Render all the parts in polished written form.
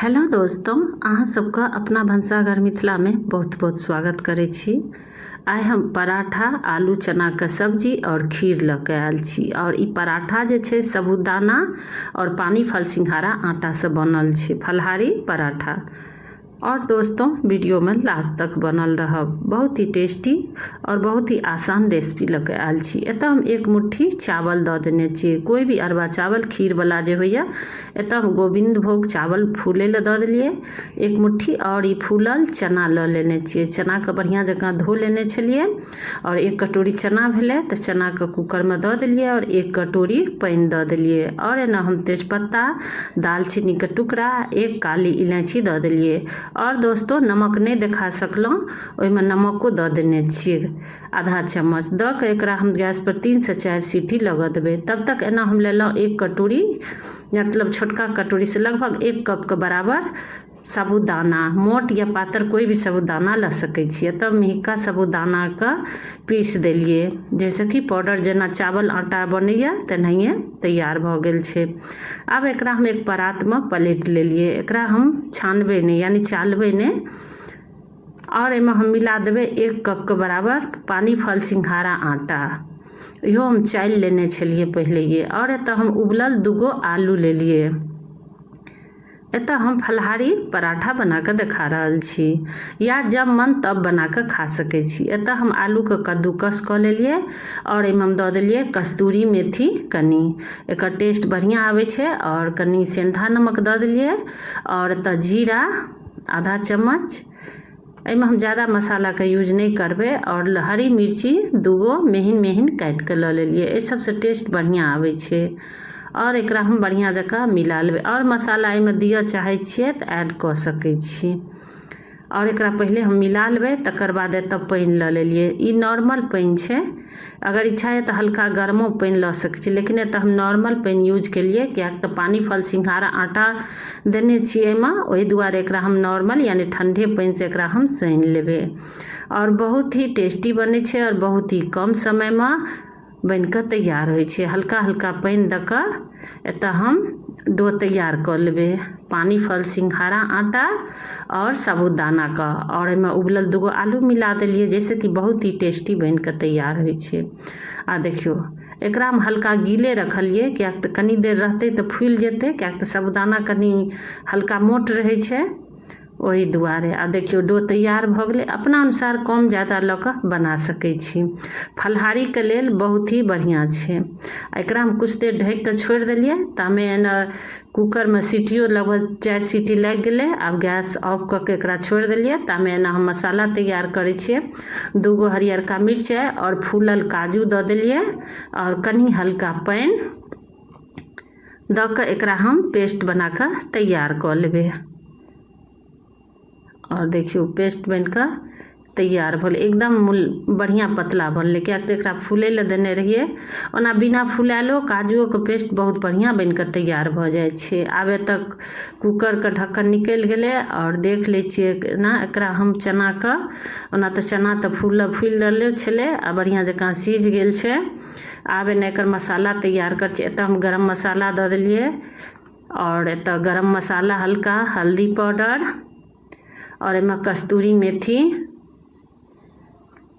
Hello दोस्तों, अहाँ सबके अपना भनसाघर मिथिलामे बहुत बहुत स्वागत करै छी। आइ हम पराठा आलू चनाके सब्जी आओर खीर लऽ कऽ आयल छी। आओर ई पराठा जे छै साबूदाना आओर पानी फल सिंघाड़ा आटासँ बनल छै, फलहारी पराठा। और दोस्तों, वीडियो में लास्ट तक बनल रहब। बहुत ही टेस्टी और बहुत ही आसान रेसिपी लऽ कऽ आयल छी। एतऽ हम एक मुट्ठी चावल दऽ देने छियै, कोइ भी अरबा चावल खीरवला जे होइए। एतऽ हम गोविन्द भोग चावल फूलै लए दऽ देलियै एक मुट्ठी। आओर ई फूलल चना लऽ लेने छियै, चनाके बढ़िआँ जकाँ धो लेने छलियै। आओर एक कटोरी चना भेलै तऽ चनाके कूकरमे दऽ देलियै आओर एक कटोरी पानि दऽ देलियै। आओर एना हम तेजपत्ता, दालचीनीके टुकड़ा, एक काली इलायची दऽ देलियै। आओर दोस्तो, नमक नहि देखा सकलहुँ, ओहिमे नमको दऽ देने छियै आधा चम्मच। दऽ कऽ एकरा हम गैसपर 3सँ 4 सीटी लगऽ देबै। तब तक एना हम लेलहुँ एक कटोरी, मतलब छोटका कटोरीसँ लगभग एक कपके बराबर साबूदाना। मोट या पातर कोइ भी साबूदाना लऽ सकै छियै। तब मेहिका साबूदानाके पीस देलियै, जाहिसँ कि पाउडर जेना चावल आटा बनैए तेनाहिए तैयार भऽ गेल छै। आब एकरा हम एक परातमे पलटि लेलियै। एकरा हम छानबै नहि, यानि चालबै नहि। आओर एहिमे हम मिला देबै एक कपके बराबर पानी फल सिंघाड़ा आटा, इहो हम चालि लेने छलियै पहिलैए। आओर एतऽ हम उबलल दूगो आलू लेलियै। एतऽ हम फलाहारी पराठा बना कऽ देखा रहल छी, या जब मन तब बना कऽ खा सकै छी। एतऽ हम आलूके कद्दूकस कऽ लेलियै आओर एहिमे हम दऽ देलियै कस्तूरी मेथी कनि, एकर टेस्ट बढ़िआँ आबै छै। आओर कनि सेन्धा नमक दऽ देलियै आओर एतऽ जीरा आधा चम्मच। एहिमे हम ज्यादा मसालाके यूज नहि करबै। आओर हरी मिर्ची दूगो महीन महीन काटि कऽ लऽ लेलियै, एहि सबसँ टेस्ट बढ़िआँ आबै छै। आओर एकरा हम बढ़िआँ जकाँ मिला लेबै। आओर मसाला एहिमे दिअ चाहै छियै तऽ ऐड कऽ सकै छी। आओर एकरा पहिले हम मिला लेबै, तकर बाद एतऽ पानि लऽ लेलियै। ई नॉर्मल पानि छै, अगर इच्छा यऽ तऽ हल्का गरमो पानि लऽ सकै छी, लेकिन एतऽ हम नॉर्मल पानि यूज केलियै, किएक तऽ पानी फल सिंघाड़ा आटा देने छियै एहिमे। ओहि दुआरे एकरा हम नॉर्मल यानि ठण्डे पानिसँ एकरा हम सानि लेबै। आओर बहुत ही टेस्टी बनै छै आओर बहुत ही कम समयमे बनि कऽ तैयार होइ छै। हल्का हल्का पानि दऽ कऽ एतऽ हम डो तैयार कऽ लेबै पानी फल सिंघाड़ा आटा आओर साबूदानाके। आओर एहिमे उबलल दूगो आलू मिला देलियै, जाहिसँ कि बहुत ही टेस्टी बनि कऽ तैयार होइ छै। आ देखियौ, एकरामे हल्का गीले रखलियै, किएक तऽ कनि देर रहतै तऽ फुलि जेतै, किएक तऽ साबूदाना कनि हल्का मोट रहै छै, ओहि दुआरे। आब देखियौ, डो तैयार भऽ गेलै। अपना अनुसार कम ज्यादा लऽ कऽ बना सकै छी, फलाहारीके लेल बहुत ही बढ़िआँ छै। आ एकरा हम किछु देर ढकि कऽ छोड़ि देलियै, तामे एना कूकरमे सीटियो लगभग 4 सीटी लागि गेलै। आब गैस ऑफ कऽ के एकरा छोड़ि देलियै। तामे एना हम मसाला तैयार करै छियै। दूगो हरियरका मिरचाइ आओर फूलल काजू दऽ देलियै आओर कनि हल्का पानि दऽ कऽ एकरा हम पेस्ट बना कऽ तैयार कऽ लेबै। आओर देखियौ, पेस्ट बनि कऽ तैयार भेलै, एकदम बढ़िआँ पतला बनलै, किएक तऽ एकरा फूलै लए देने रहियै। ओना बिना फुलायलो काजुओके पेस्ट बहुत बढ़िआँ बनि कऽ तैयार भऽ जाइ छै। आब एतऽ कूकरके ढक्कन निकलि गेलै आओर देख लै छियै एना एकरा हम चनाके। ओना तऽ चना तऽ फूलि रहले छलै आ बढ़िआँ जकाँ सीझ गेल छै। आब एने एकर मसाला तैयार करै छियै। एतऽ हम गरम मसाला दऽ देलियै आओर एतऽ गरम मसाला, हल्का हल्दी पाउडर आओर एहिमे कस्तूरी मेथी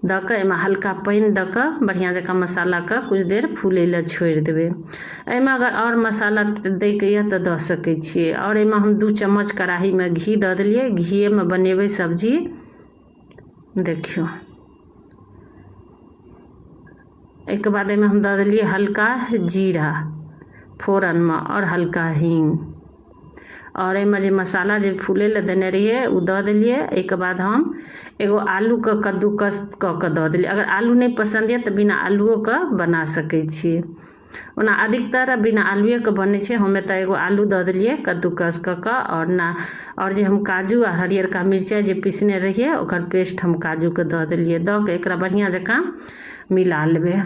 दऽ कऽ, एहिमे हल्का पानि दऽ कऽ बढ़िआँ जकाँ मसालाके किछु देर फूलै लए छोड़ि देबै। एहिमे अगर आओर मसाला दैके यऽ तऽ दऽ सकै छियै। आओर एहिमे हम 2 चम्मच कड़ाहीमे घी दऽ देलियै, घीएमे बनेबै सब्जी। देखियौ, एहिके बाद एहिमे हम दऽ देलियै हल्का जीरा फोरनमे आओर हल्का हींग। आओर एहिमे जे मसाला जे फूलै लए देने रहियै, ओ दऽ देलियै। एहिके बाद हम एगो आलूके कद्दूकस कऽ कऽ दऽ देलियै। अगर आलू नहि पसन्द यऽ तऽ बिना आलुओके बना सकै छी। ओना अधिकतर बिना आलुएके बनै छै। हम एतऽ एगो आलू दऽ देलियै कद्दूकस कऽ कऽ। आओर ने आओर जे हम काजू आ हरियरका मिरचाइ जे पीसने रहियै, ओकर पेस्ट हम काजूके दऽ देलियै। दऽ कऽ एकरा बढ़िआँ जकाँ मिला लेबै।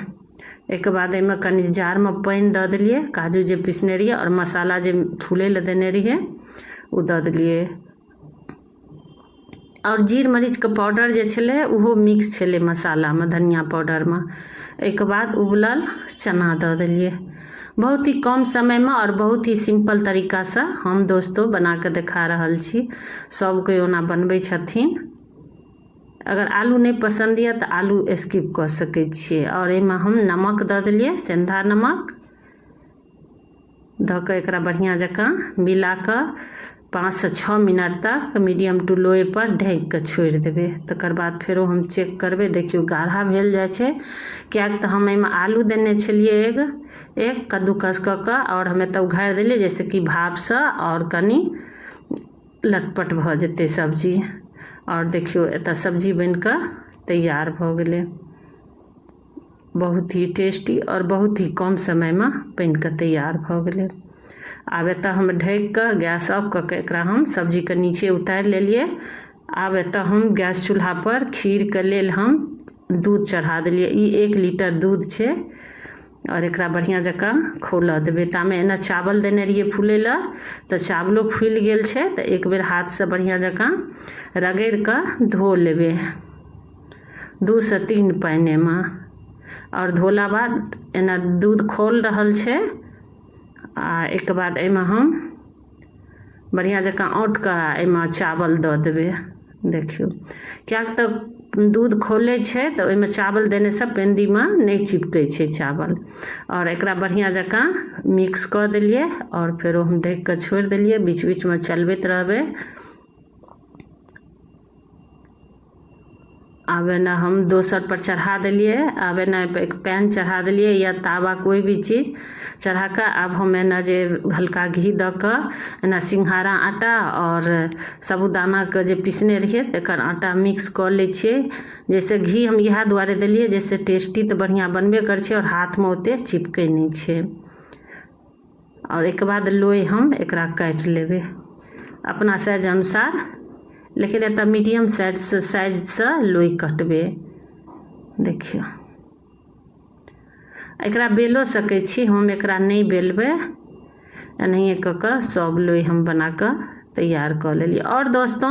एहिके बाद एहिमे कनि जारमे पानि दऽ देलियै, काजू जे पीसने रहियै आओर मसाला जे फूलै लए देने रहियै, ओ दऽ देलियै। आओर जीर मरीचके पाउडर जे छलै, ओहो मिक्स छलै मसालामे, धनिया पाउडरमे। एहिके बाद उबलल चना दऽ देलियै। बहुत ही कम समयमे आओर बहुत ही सिम्पल तरीकासँ हम दोस्तो बना कऽ देखा रहल छी। सब कोइ ओना बनबै छथिन। अगर आलू नहि पसन्द यऽ तऽ आलू स्किप कऽ सकै छियै। आओर एहिमे हम नमक दऽ देलियै, सेंधा नमक दऽ कऽ एकरा बढ़िआँ जकाँ मिला कऽ 5सँ 6 मिनट तक मीडियम टू लो पर ढकि कऽ छोड़ि देबै। तकर बाद फेरो हम चेक करबै। देखियौ, गाढ़ा भेल जाइ छै, किएक तऽ हम एहिमे आलू देने छलियै एक एक कद्दूकस कऽ कऽ, आओर हम एतऽ उघारि देलियै, जाहिसँ कि भापसँ आओर कनि लटपट भऽ जेतै सब्जी। आओर देखियौ, एतऽ सब्जी बनि कऽ तैयार भऽ गेलै। बहुत ही टेस्टी आओर बहुत ही कम समयमे बनि कऽ तैयार भऽ गेलै। आब एतऽ हम ढकि कऽ गैस ऑफ कऽ कऽ एकरा हम सब्जीके नीचे उतारि लेलियै। आब एतऽ हम गैस चूल्हा पर खीरके लेल हम दूध चढ़ा देलियै। ई 1 लीटर दूध छै आओर एकरा बढ़िआँ जकाँ खौलऽ देबै। तामे एना चावल देने रहियै फूलै लए, तऽ चावलो फूलि गेल छै, तऽ एक बेर हाथसँ बढ़िआँ जकाँ रगड़ि कऽ धो लेबै 2 सँ 3 पानिमे। आओर धोला बाद एना दूध खौल रहल छै आ एहिके बाद एहिमे हम बढ़िआँ जकाँ औँट कऽ एहिमे चावल दऽ देबै। देखियौ, किएक तऽ दूध खौलै छै तऽ ओहिमे चावल देनेसँ पेंदीमे नहि चिपकै छै चावल। आओर एकरा बढ़िआँ जकाँ मिक्स कऽ देलियै आओर फेरो हम ढकि कऽ छोड़ि देलियै। बीच बीचमे चलबैत रहबै। आब एना हम दोसर पर चढ़ा देलियै। आब एना एक पैन चढ़ा देलियै या तावा, कोइ भी चीज चढ़ा कऽ आब हम एना जे हल्का घी दऽ कऽ एना सिंघाड़ा आटा आओर साबूदानाके जे पिसने रहियै, तकर आटा मिक्स कऽ लै छियै। जाहिसँ घी हम इएह दुआरे देलियै, जाहिसँ टेस्टी तऽ बढ़िआँ बनबे करै छै आओर हाथमे ओते चिपकै नहि छै। आओर एहिके बाद लोइ हम एकरा काटि लेबै अपना साइज अनुसार, लेकिन एतऽ मीडियम साइजसँ लोइ कटबै। देखियौ, एकरा बेलो सकै छी, हम एकरा नहि बेलबै। एनाहिए कऽ कऽ सब लोइ हम बना कऽ तैयार कऽ लेलियै। आओर दोस्तो,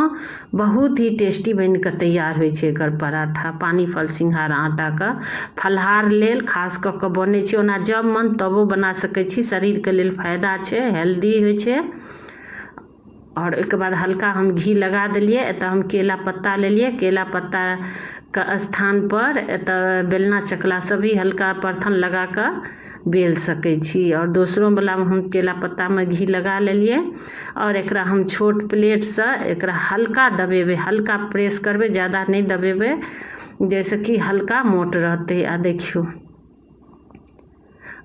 बहुत ही टेस्टी बनि कऽ तैयार होइ छै एकर पराठा। पानी फल सिंघाड़ा आटाके फलाहार लेल खास कऽ कऽ बनै छै। ओना जब मन तबो बना सकै छी। शरीरके लेल फायदा छै, हेल्दी होइ छै। आओर ओहिके बाद हल्का हम घी लगा देलियै। एतऽ हम केला पत्ता लेलियै। केला पत्ताके स्थानपर एतऽ बेलना चकलासँ भी हल्का परथन लगा कऽ बेल सकै छी। आओर दोसरोवलामे हम केला पत्तामे घी लगा लेलियै आओर एकरा हम छोट प्लेटसँ एकरा हल्का दबेबै, हल्का प्रेस करबै, ज्यादा नहि दबेबै, जाहिसँ कि हल्का मोट रहतै। आ देखियौ,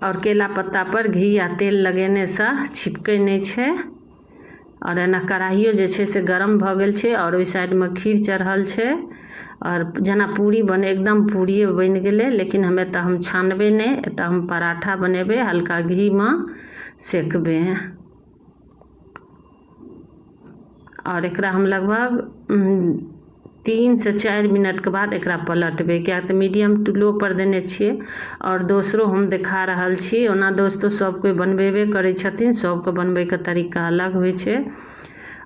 आओर केला पत्तापर घी आ तेल लगेनेसँ चिपकै नहि छै। आओर एना कढ़ाइयो जे छै से गरम भऽ गेल छै आओर ओहि साइडमे खीर चढ़ल छै। आओर जेना पूरी बने, एकदम पूरिये बनि गेलै, लेकिन हम एतऽ हम छानबै नहि, एतऽ हम पराठा बनेबै, हल्का घीमे सेकबै। आओर एकरा हम लगभग 3 से 4 मिनटके बाद एकरा पलटबै, किएक तऽ मीडियम टू लो पर देने छियै। आओर दोसरो हम देखा रहल छी। ओना दोस्तो सब कोइ बनबेबे करै छथिन, सबके बनबैके तरीका अलग होइ छै।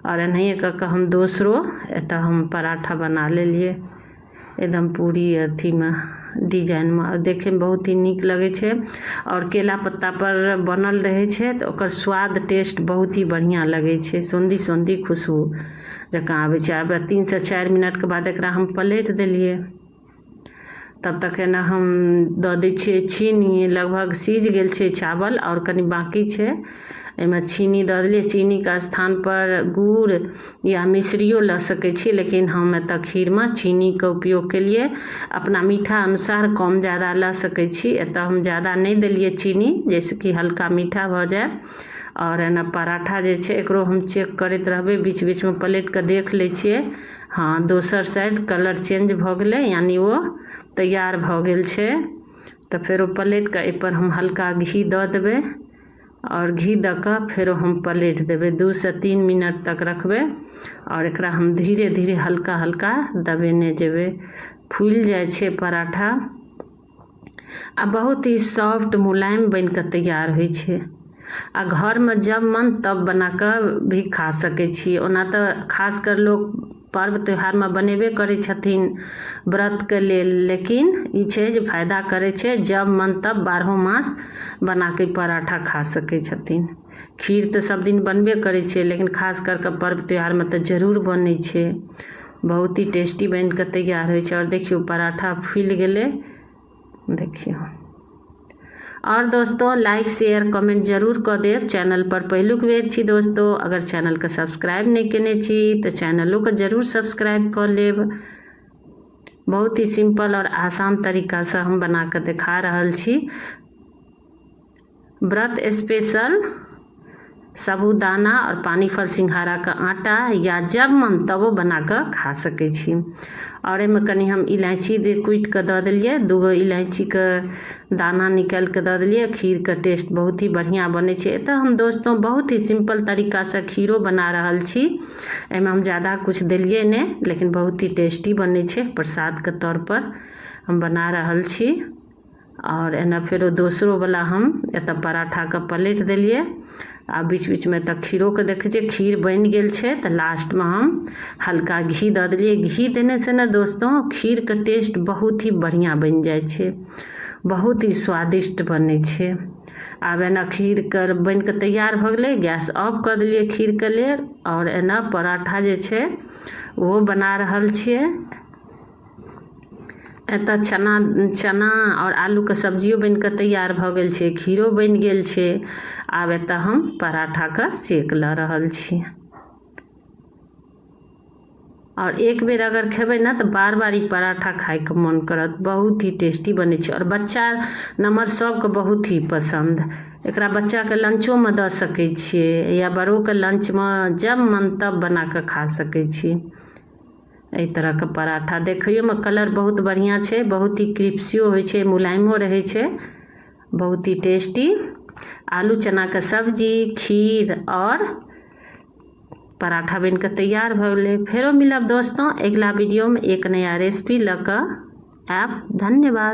आओर एनाहिए कऽ कऽ हम दोसरो एतऽ हम पराठा बना लेलियै, एकदम पूरी अथीमे डिजाइनमे। देखैमे बहुत ही नीक लगै छै आओर केला पत्तापर बनल रहै छै, तऽ ओकर स्वाद, टेस्ट बहुत ही बढ़िआँ लगै छै। सोंधी सोंधी खुशबू जकाँ आबै छै। आब 3 से 4 मिनटके बाद एकरा हम पलटि देलियै। तब तक एना हम दऽ दै छियै चीनी। लगभग सीझ गेल छै चावल, आओर कनि बाँकी छै। एहिमे चीनी दऽ देलियै। चीनीके स्थानपर गुड़ या मिश्रियो लऽ सकै छी, लेकिन हम एतऽ खीरमे चीनीके उपयोग केलियै। अपना मीठा अनुसार कम ज्यादा लऽ सकै छी। एतऽ हम ज्यादा नहि देलियै चीनी, जाहिसँ कि हल्का मीठा भऽ जाय। आओर एना पराठा जे छै, एकरो हम चेक करैत रहबै, बीच बीचमे पलटि कऽ देख लै छियै। हँ, दोसर साइड कलर चेंज भऽ गेलै, यानि ओ तैयार भऽ गेल छै। तऽ फेरो पलटि कऽ एहिपर हम हल्का घी दऽ देबै आओर घी दऽ कऽ फेरो हम पलटि देबै। 2 से 3 मिनट तक रखबै आओर एकरा हम धीरे धीरे हल्का हल्का दबेने जेबै। फूलि जाइ छै पराठा आ बहुत ही सॉफ्ट, मुलायम बनि कऽ तैयार होइ छै। आ घरमे जब मन तब बना कऽ भी खा सकै छी। ओना तऽ खास कर लोक पर्व त्योहारमे बनेबे करै छथिन व्रतके लेल, लेकिन ई छै जे फायदा करै छै, जब मन तब बारहो मास बनाके पराठा खा सकै छथिन। खीर तऽ सब दिन बनबे करै छै, लेकिन खास करि कऽ पर्व त्योहारमे तऽ जरूर बनै छै। बहुत ही टेस्टी बनि कऽ तैयार होइ छै। आओर देखियौ पराठा फुलि गेलै, देखियौ। और दोस्तों लाइक शेयर कमेंट जरूर कऽ देब। चैनल पर पहिलुक बेर छी दोस्तों, अगर चैनलके सब्सक्राइब नहि केने छी तऽ चैनलोके जरूर सब्सक्राइब कऽ लेब। बहुत ही सिंपल और आसान तरीकासँ हम बना कऽ देखा रहल छी व्रत स्पेशल साबूदाना और पानी फल सिंघाड़ा के आटा, या जब मन तबो बना कऽ खा सकै छी। और एहिमे कनि हम इलायची कुटि कऽ दऽ देलियै, दूगो इलायचीके दाना निकालि कऽ दऽ देलियै। खीरके टेस्ट बहुत ही बढ़िआँ बनै छै। एतऽ हम दोस्तों बहुत ही सिम्पल तरीकासँ खीरो बना रहल छी। एहिमे हम ज्यादा किछु देलियै नहि, लेकिन बहुत ही टेस्टी बनै छै। प्रसादके तौरपर हम बना रहल छी। आओर एना फेरो दोसरोवला हम एतऽ पराठाके पलटि देलियै। आ बीच बीचमे तऽ खीरोके देखै छियै, खीर बनि गेल छै, तऽ लास्टमे हम हल्का घी दऽ देलियै। घी देनेसँ ने दोस्तो खीरके टेस्ट बहुत ही बढ़िआँ बनि जाइ छै, बहुत ही स्वादिष्ट बनै छै। आब एना खीरके बनि कऽ तैयार भऽ गेलै, गैस ऑफ कऽ देलियै खीरके लेल। आओर एना पराठा जे छै ओहो बना रहल छियै। एतऽ चना चना आओर आलूके सब्जियो बनि कऽ तैयार भऽ गेल छै, खीरो बनि गेल छै। आब एतऽ हम पराठाके सेक लऽ रहल छी। आओर एक बेर अगर खेबै ने तऽ बार बार ई पराठा खायके मोन करत, बहुत ही टेस्टी बनै छै। आओर बच्चा नमहर सबके बहुत ही पसन्द। एकरा बच्चाके लंचोमे दऽ सकै छियै या बड़ोके लंचमे जब मन तब बना कऽ खा सकै छी। एहि तरहके पराठा देखैयोमे कलर बहुत बढ़िआँ छै, बहुत ही क्रिप्सियो होइ छै, मुलायमो रहै छै, बहुत ही टेस्टी। आलू चनाके सब्जी, खीर आओर पराठा बनि कऽ तैयार भऽ गेलै। फेरो मिलब दोस्तों अगिला वीडियोमे एक नया रेसिपी लऽ कऽ आयब। धन्यवाद।